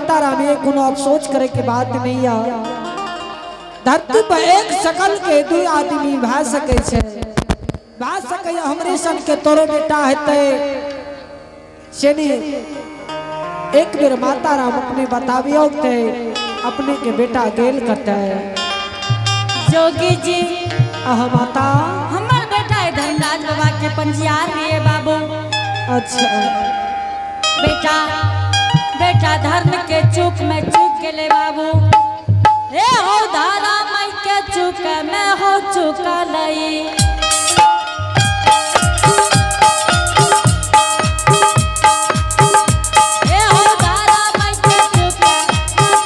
माता राम, ये कोनो अफसोस करे के बात नहीं है। धरती पर एक शकल के दू आदमी भा सके छे, भा सके हमरे सन के तोरो बेटा हेतै से नहीं। एक बेर माता राम अपने बताबियो ते अपने के बेटा गेल कतै। जोगी जी। आह माता। हमर बेटा है धर्मराज बाबा के पंजियार रे बाबू। अच्छा। बेटा बेटा धर्म के चूक में चूक गेले बाबू। ए हो धारा मई के चूक में हो चुका लई। ए हो धारा मई के चूक में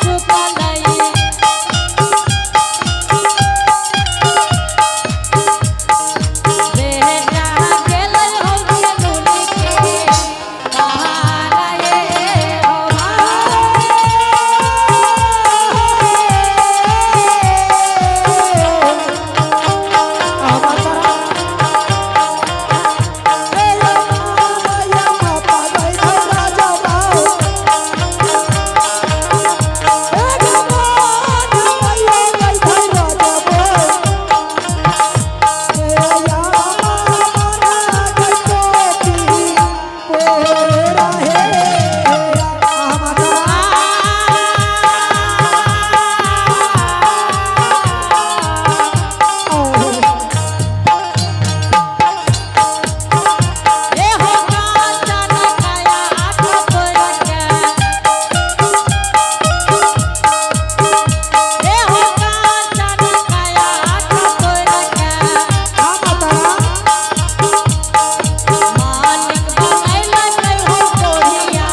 चुका लई। बेटा गेलै हो गेलुली के कहाना ये हो। आह माता राम। ए या माता गई राजा बाओ। ए भगवान मैया गई राजा बाओ। ए या माता गई टोपी पोरा हे। आह माता राम। ए हो कांचन काया आठ तोरा के। ए हो कांचन काया आठ तोरा के। हाँ माता राम। मालिक बनैला नै हो कोढ़िया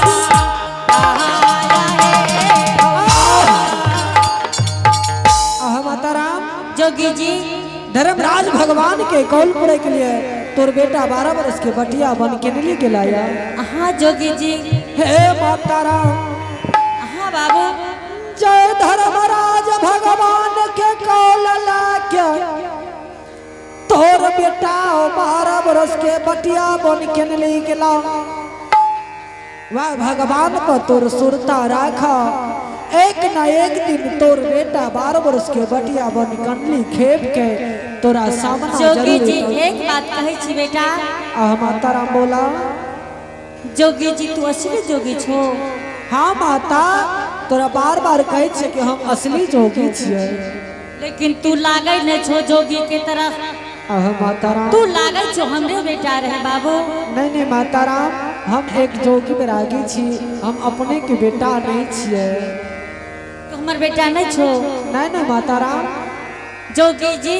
कहाया हे। आह माता राम। जोगी जी। धर्मराज भगवान के कौल पुरे के लिए तोर बेटा 12 बरस के बटिया बन के नहीं गेलाया। हाँ जोगी जी। हे माता राम। हाँ बाबू। जय धर्मराज भगवान के कौल लाके तोर बेटा 12 बरस के बटिया बन के नहीं गेला। वाह भगवान पर तोर सुरता राखा, एक न एक दिन तोर बेटा 12 बरस के बटिया बन कनली खेप के तोरा सामना जोगी जरूर जी करतौ। एक बात कहै छी बेटा। आह माता राम बोला। जोगी जी तू असली जोगी छो। हाँ माता, तोरा बार बार कहै छियै कि हम असली जोगी छियै। लेकिन तू लागै नै छो जोगी के तरह। आह माता राम। तू लागै छो हमरे बेटा रहे बाबू। नहीं नहीं माता राम, हम एक जोगी बैरागी छी, हम अपने के बेटा नहीं छियै। तू हमर बेटा नहीं छो। नहीं नहीं माता राम। जोगी जी।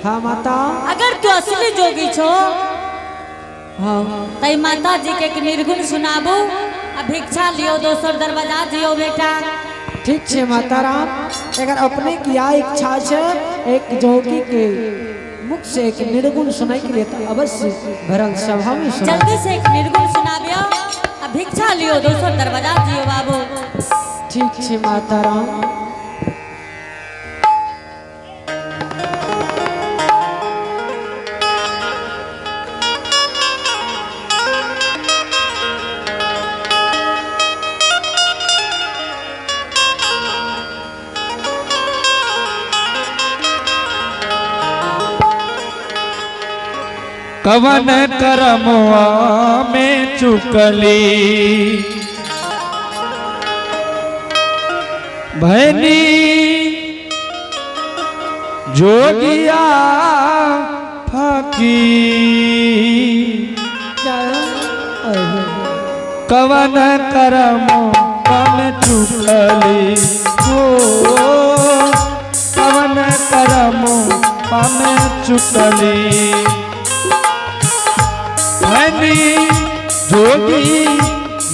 हाँ माता। अगर तू असली जोगी छो हाँ तई माता जी के एक निर्गुण सुनाबू आ भिक्षा लियो दोसर दरवाजा जियो बेटा। ठीक छे माता राम, अगर अपने की या इच्छा छे एक जोगी के मुख से एक निर्गुण सुनाई के लिए तो अवश्य भरल सभा में सुना। जल्दी से एक निर्गुण सुनाबियो आ भिक्षा लियो दोसर दरवाजा जियो बाबू। ठीक छे माता राम। कवन करमवा में चुकली भैनी जोगिया फकी। कवन करमवा में चुकली हो, कवन करमवा में चुकली भैनी जोगी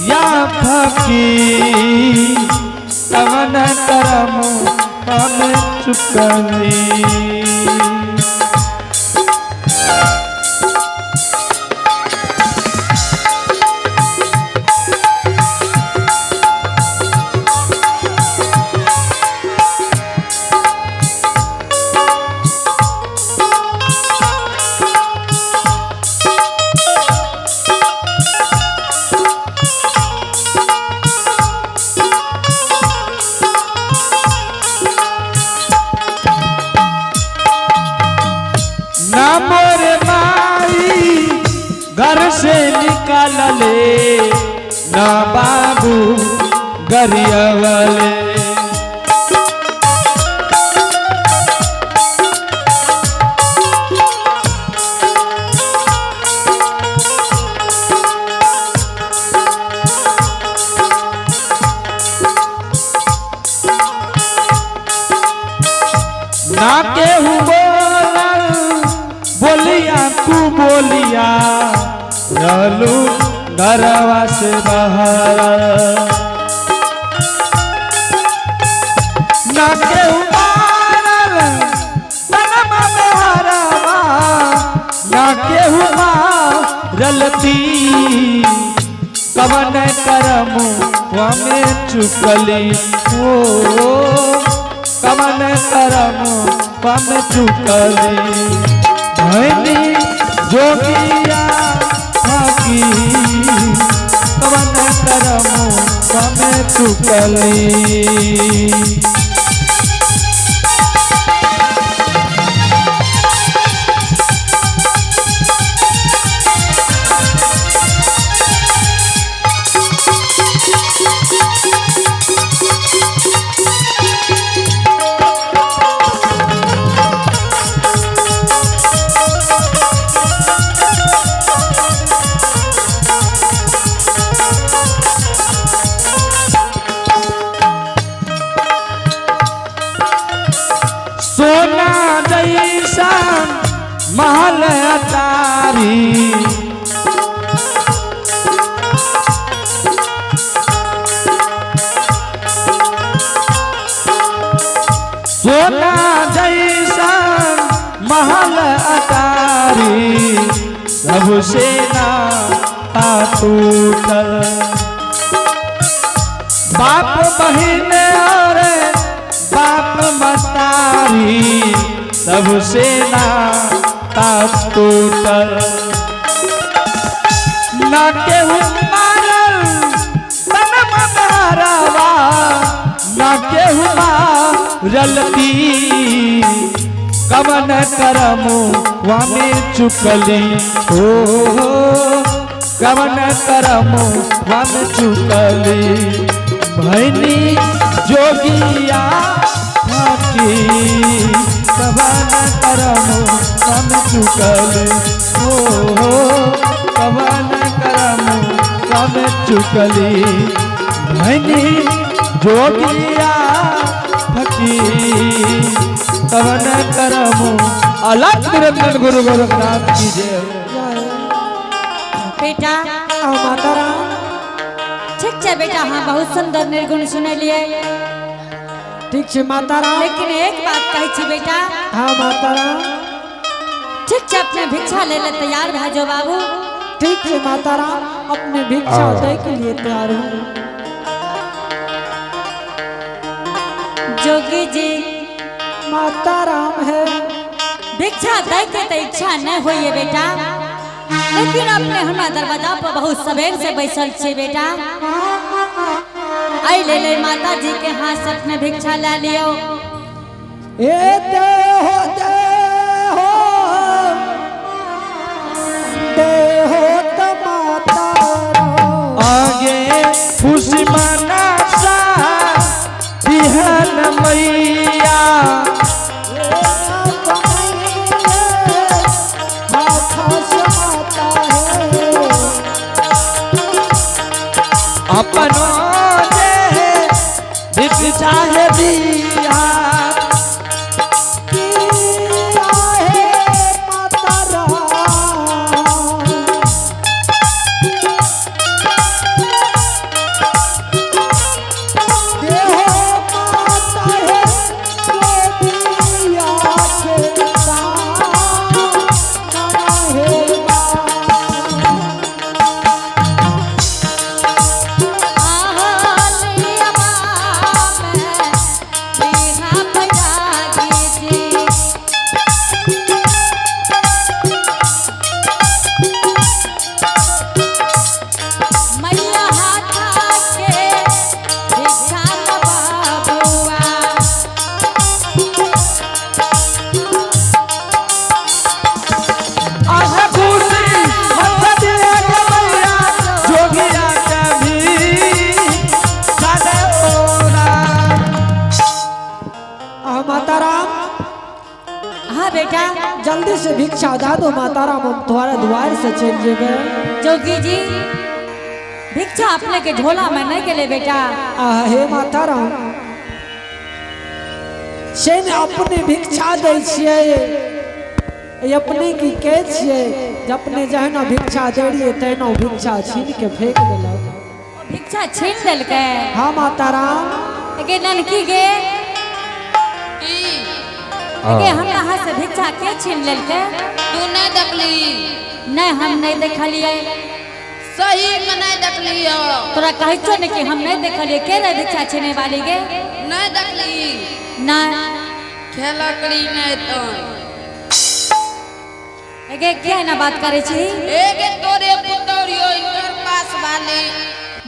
या फकी। कवन करम में चुकली। से निकालले ना बाबू गरियावले। ना केहू बोलल बोलिया तू बोलिया, रहलू घरवा से बाहर। ना केहू मारल तनमा में हरवा, ना केहू मारल ती कवन करम में चुकली ओ, कवन करम में चुकली। भैनी जोगिया फाकी कवन करम में चुकली। सोना जैसा महल अटारी, सोना जैसा महल अटारी, सबसे नाता टूटल। बाप बहन और बाप मतारी, सबसे नाता टूटल। ना केहू मारल तन मारवा, ना केहू मारल ती कवन करम वामे चुकली हो, कवन करम वामे चुकली। भैनी जोगिया फाकी कवन करम वामे चुकली हो, कवन करम वामे चुकली। भैनी जोगिया फकी कवन करम। अलग निरंजन गुरु गोरखनाथ की जय हो। बेटा आओ माता राम। ठीक छै बेटा, हाँ बहुत सुंदर निर्गुण सुनलिए। ठीक छै माता राम। लेकिन एक बात कहै छी बेटा। हाँ माता राम। ठीक छै, अपने भिक्षा ले ले तैयार भए जाओ बाबू। ठीक है माता राम, अपने भिक्षा दे के लिए तैयार हूँ। जोगी जी माता राम है। भिक्षा दे के तो इच्छा नहीं होइए बेटा, लेकिन अपने हमरा दरवाजा पर बहुत सवेर से बैसल छे बेटा। आई ले ले माता जी के हाथ से अपने भिक्षा ला लियो। ए दे हो दे हो दे हो तो माता राम। आगे खुशी मना सा बिहन मैया, अपनो दे भिक्षा है दिया। जल्दी से भिक्षा दा दो माता राम, हम तुम्हारा द्वार से चल जेबे। जोगी जी, भिक्षा अपने के झोला में नहीं गेले बेटा। आ हे माता राम, से ने अपने भिक्षा दै छियै, अपने की के छियै? जे अपने जहना भिक्षा दे रहियै तहना भिक्षा छीन के फेंक देलक। भिक्षा छीन लेलकै? हाँ माता राम। गे ननकी गे, की? गे हमरा हाथ से भिक्षा के छीन लेलकै? तू नहीं देखली? नहीं, हम नहीं देखलियै। सही में नहीं देखली हो? तोरा कहै छौ ने कि हम नहीं देखलियै। के रहे भिक्षा छीने वाली गे? नहीं देखली? नहीं। खेलकड़ी नहीं तो। गे, किया एना बात करै छी? एगे तोरे पुतौरियो, इनकर पास वाली।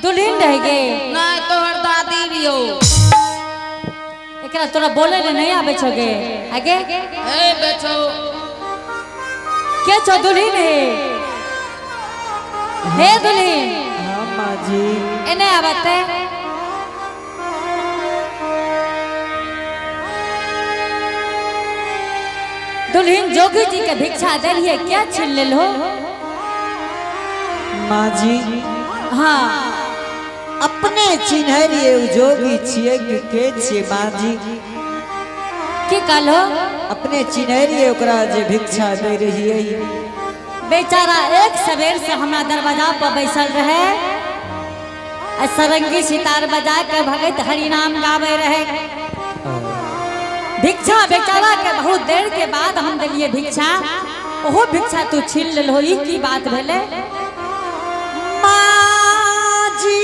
दुल्हन रह गे? नहीं, तोहर दादी रियो। एकरा तोरा बोले ले नहीं आबै छौ गे? आगे। ए बेचो। के छौ दुल्हन? हे हे दुल्हन। हाँ माँ जी। एने आवते। दुल्हन, जोगी जी के भिक्षा देलिए, क्या छीन लेल हो? माँ जी। हाँ। अपने चिन्ह रहियै उ जोगी छियै कि के छियै माँ जी? की कहलो? अपने चिन्ह रहियै ओकरा जे भिक्षा दे रहियै? बेचारा एक सवेर से हमरा दरवाजा पर बैसल रहे आ सरंगी सितार बजा के भगत हरिनाम गावे रहे। भिक्षा बेचारा के बहुत देर के बाद हम देलिए भिक्षा, ओहो भिक्षा तू छीन लेल हो, ई की बात भेले? माँ जी,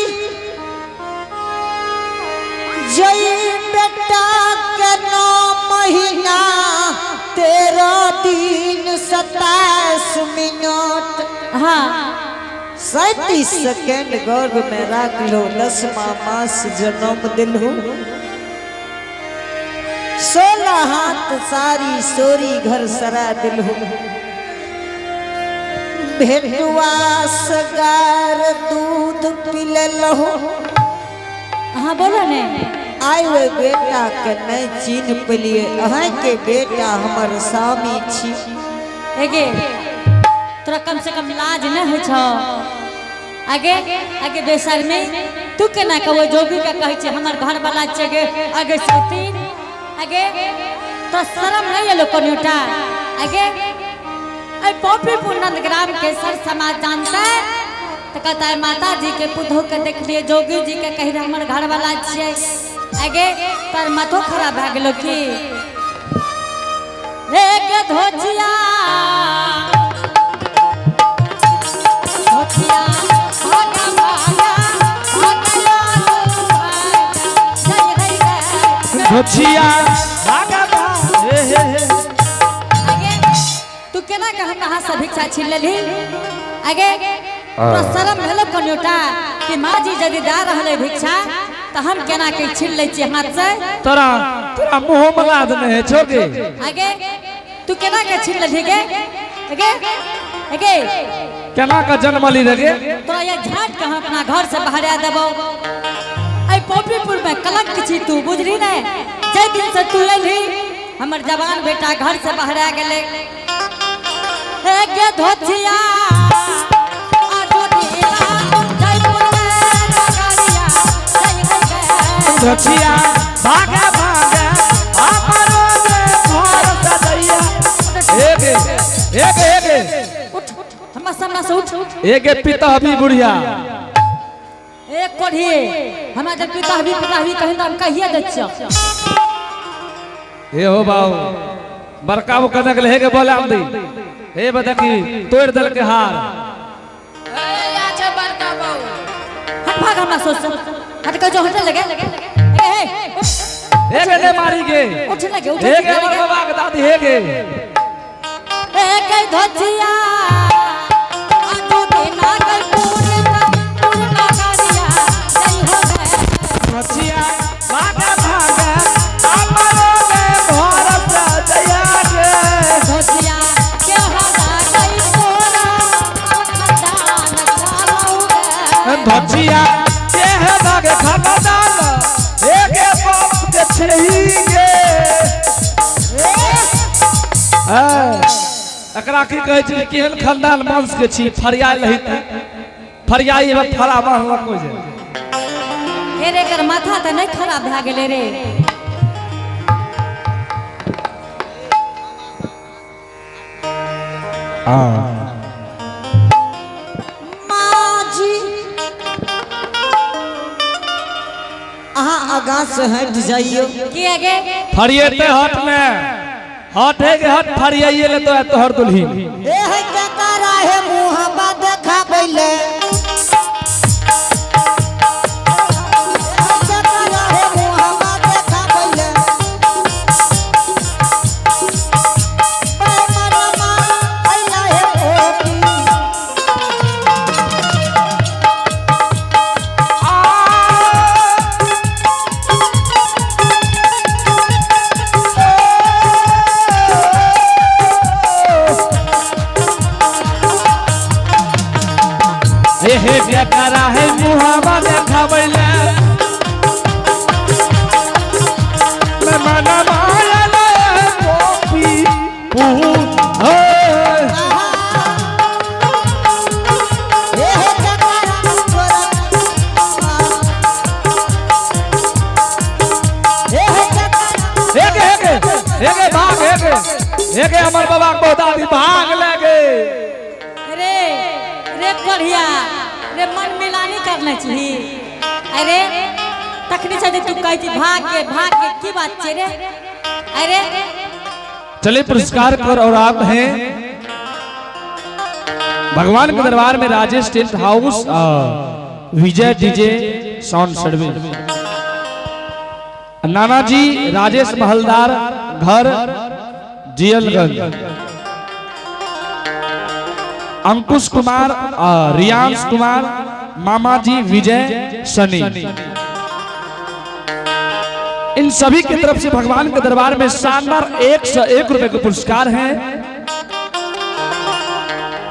जय बेटा के 9 महीना 13 दिन 27 मिनट 37 सेकेंड गर्भ में राख लो, 10वां मास जन्म दिलहु, 16 हाथ सारी सोरी घर सरा दिलहु, भेटुआ सगार दूध पिललहु। हाँ, बोलो ने। आइ ओहि बेटा के नहीं चिन्ह पेलिए। अहाँ के बेटा हमर स्वामी छी। एगे, तोरा कम से कम लाज नहीं होइ छौ? आगे आगे बेशर्मी, तू केना कहबो जोगी के कहै छै हमर घर वाला छै गे? आगे सौतीन, आगे तोरा शरम नहीं एलो कनियोटा? आगे, ऐ पोपीपुर नंदग्राम के सर समाज जानता है तो कहता है माता जी के पुतहु के देखलिए, जोगी जी के कही रहे हमर घर वाला छियै। आगे, तोर माथो खराब भए गेलो की? एक धोचिया धोचिया, भागा भागा भागा लालू भागा, जय हरि रे। धोचिया भागा भागा, हे हे हे। आगे, तू केना के हमरा हाथ से भिक्षा छीन लेलही? आगे, तोरा शरम भेलो कनियोटा कि माँ जी यदि दए रहलै भिक्षा तऽ हम केना के छीन लै छियै हाथ से? तोरा तोरा मुँह में लाद नहीं है छोगे? आगे, तू केना के छीन लेलही गे? आगे आगे। केना का जन्मली रे गे? तोरा ये झाट के हम अपना घर से बाहर आ देबो। ऐ पोपीपुर में कलंक छी तू, बुझली ने? जै दिन से तू एलही, हमर जवान बेटा घर से बाहर आ गेलै। हे गे धोथिया आ धोथिया, जयपुर में नगरिया, जय हरि गे। धोचिया भागा भागा, अपनो रे घर सजैया। हे गे, हे गे, हे गे। उठ, हमरा सामना से उठ। एगे पिता अभी बुढ़िया। एक कोढ़िए, हमरा जब पिता हबी पिता हबी कहीं तो हम कहिए दै छियौ। हे हो बाऊ, बड़का वो कनक ले के बोला दी, हे बदकी तोड़ दल के हार। ए अच्छा बड़का बहू। हट, भाग हमरा सोच से हट कर, जो हटे लगे। ए हे, उठ। हे गे, ने मारी गे। उठ लगे, उठ। हे गे, हमर बाबा के दादी, हे गे। ए के धोथिया आ धोती ना गई पूर्णा पूर्णा गाड़िया, जय हो गए। धोचिया भागा भागा, अपनो रे घर सजैया गे। धोथिया के हरा गई तोरा खानदान खालौ गे। धोचिया के है दागे खानदान, हे गे बाप के छही गे। हाँ। एकरा की कहै छै केहन खानदान वंश के छी फरियाइ लही फरियाइ में फरा बान्हलक हो जे। हे रे एकर माथा तऽ नहि खराब भए गेलै रे। माँ जी अहाँ आगाँ से हट जाइयो। की आगे फरिएते हट ने हट है के हट फरियाइए ले तो तोहर दुल्ही। ए है ककरा हे मुहबा देखाबैले, ककरा हे मुहबा देखाबैले, मनमा अइला हे ओपी। हे हे बेकारा है मुहावा देखाबैले मनमा आइला हे गोपी पूत हे। ए हे ककरा तोरा, ए हे ककरा। हेगे हेगे हेगे भाग हेगे हेगे हमर बाबा के बहुत आदमी भाग ले गे। रे रे कोढ़िया रे मन मिलानी करने छी। अरे तखनी से जे तू कहै छी भाग के की बात छै रे। अरे चलिए पुरस्कार कर और आप हैं भगवान के दरबार में Rajesh tent house Vijay DJ sound service नाना जी राजेश महलदार घर जियलगंज अंकुश कुमार रियांश कुमार मामा जी विजय सनी इन सभी की तरफ से भगवान के दरबार में शानदार 101 रुपए के पुरस्कार हैं।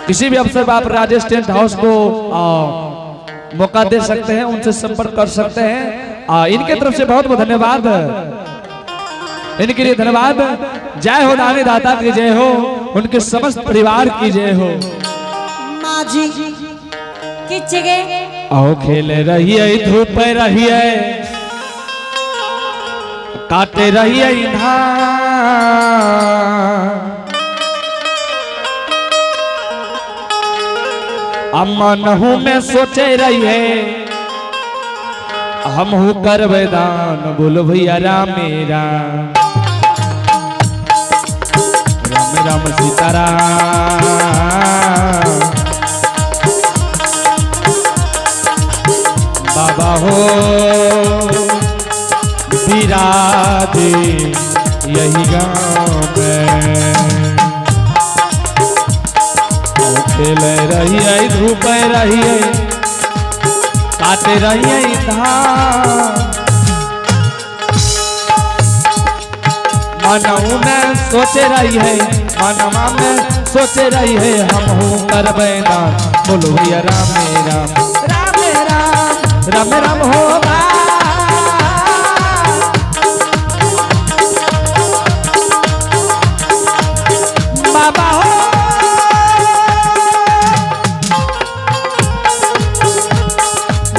किसी भी अवसर पर आप राजेश टेंट हाउस को मौका दे सकते हैं, उनसे संपर्क कर सकते हैं। इनके तरफ से बहुत बहुत धन्यवाद, इनके लिए धन्यवाद। जय हो दानी दाता की जय हो, उनके समस्त परिवार की जय हो। माँ जी की छिगे आओ खेल रही है धूप रही है काटे रही है धान अम्मा नहू में सोचे रही है हम हूँ करबै दान। बोलो भैया राम राम राम राम सीताराम। बाबा हो विराजे यही गांव में। खेल रही है धूप रही है काटे रही है धान मनऊ में सोचे रही है मनवा में सोचे रही है हम हूँ करबै दान। बोलो भैया राम राम राम राम राम राम होगा। बाबा हो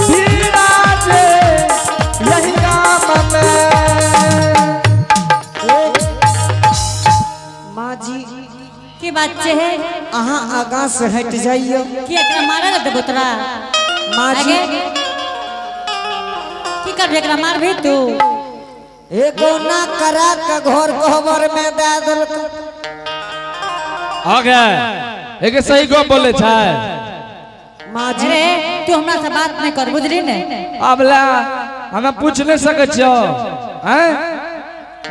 विराजे यही काम में। माँ जी की बात छै हे अहाँ आगाँ से हट जाइयो। की एकरा मारल देबो तोरा। माँ जी आगे की करबे एकरा मारबी तू। एगो ना करा के घर कोहबर में दे देलक। आ गया एक सही गप बोले छै। माँ जी अरे तू हमरा से बात नहीं कर बुझली ने। अब ला हमें पूछ नहीं सके छियो हैं।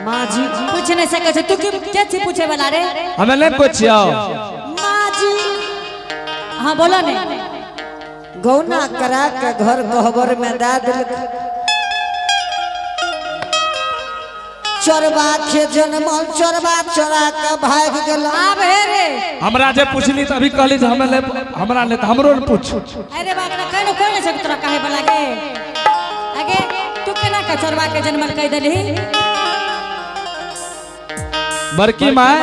माँ जी पूछ नहीं सके छै तू की के छी पूछे वाला रे। हमें नहीं पूछियो। माँ जी हाँ बोलो ने। गौना करा के घर कोहबर में दे देलक। चोरबा के जनमल चोरबा चोरा के भाग गेल। आब हे रे हमरा जे पूछली त अभी कहली जे हमें ले हमरा ले त हमरो ने पूछ। अरे बाप रे कहलो कोई नहीं सके तोरा काहे वाला गे। आगे तू केना के चोरबा के जनमल कह देलही। बड़की माय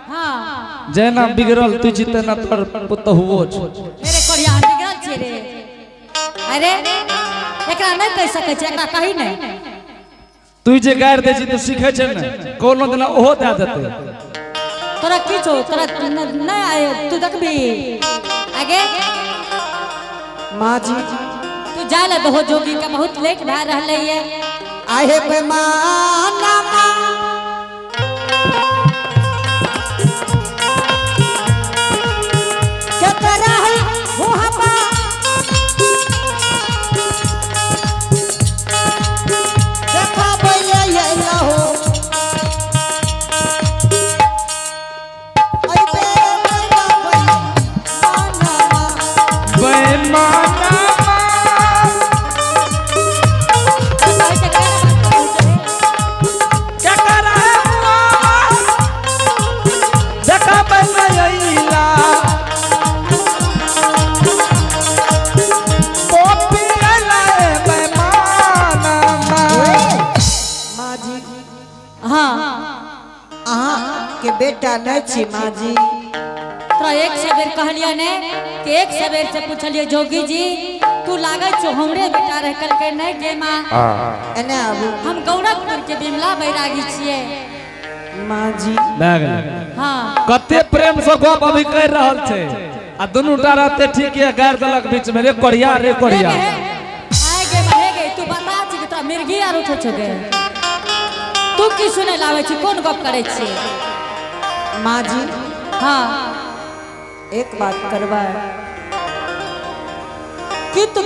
हाँ जेना बिगड़ल तू छी तेना तोर पुतहुओ छौ। मेरे कोरिया हम बिगड़ल छियै रे। अरे एकरा नहि कहि सकै छियै, एकरा कही नहि। तू जे गारि दै छी तू सीखै छै ने, कोनो दिना ओहो दए देतै। तोरा की छौ, तोरा नहि आय, तू देखबी आगे। माँ जी तू जा ले दहो जोगी के, बहुत लेट भए रहलै ये। आहे बेमाना माँ केकरा है मुहब्बा देखा बैले अइला हो अइबे बेमाना माँ। बेईमाना तू कहै छै केना बात करै छै रे? केकरा है मुआवा देखा बैले अइला पोपी अइला बेईमाना माँ जी हाँ अहाँ के बेटा नहीं छी माँ जी। तोरा एक सवेर कहलियै ने कि एक सवेर से पूछलियै जोगी जी तू लागै छौ हमरे बेटा रह, कहलकै नहि गे माँ, एने आबू। हम गौरखपुर के बिमला बैरागी छियै। माँ जी भए गेलै। हाँ कते प्रेम से गप अभी कर रहल छै आ दुनू टा रहते ठीक ये, गारि देलक बीच में, रे कोरिया रे कोरिया। हे गे, आय गे माँ, हे गे, तू बता छी कि तोरा मिर्गी आर उठै छौ गे, तू की सुनै लए आबै छी, कोन गप करै छी? माँ जी हाँ एक बात करबै की तू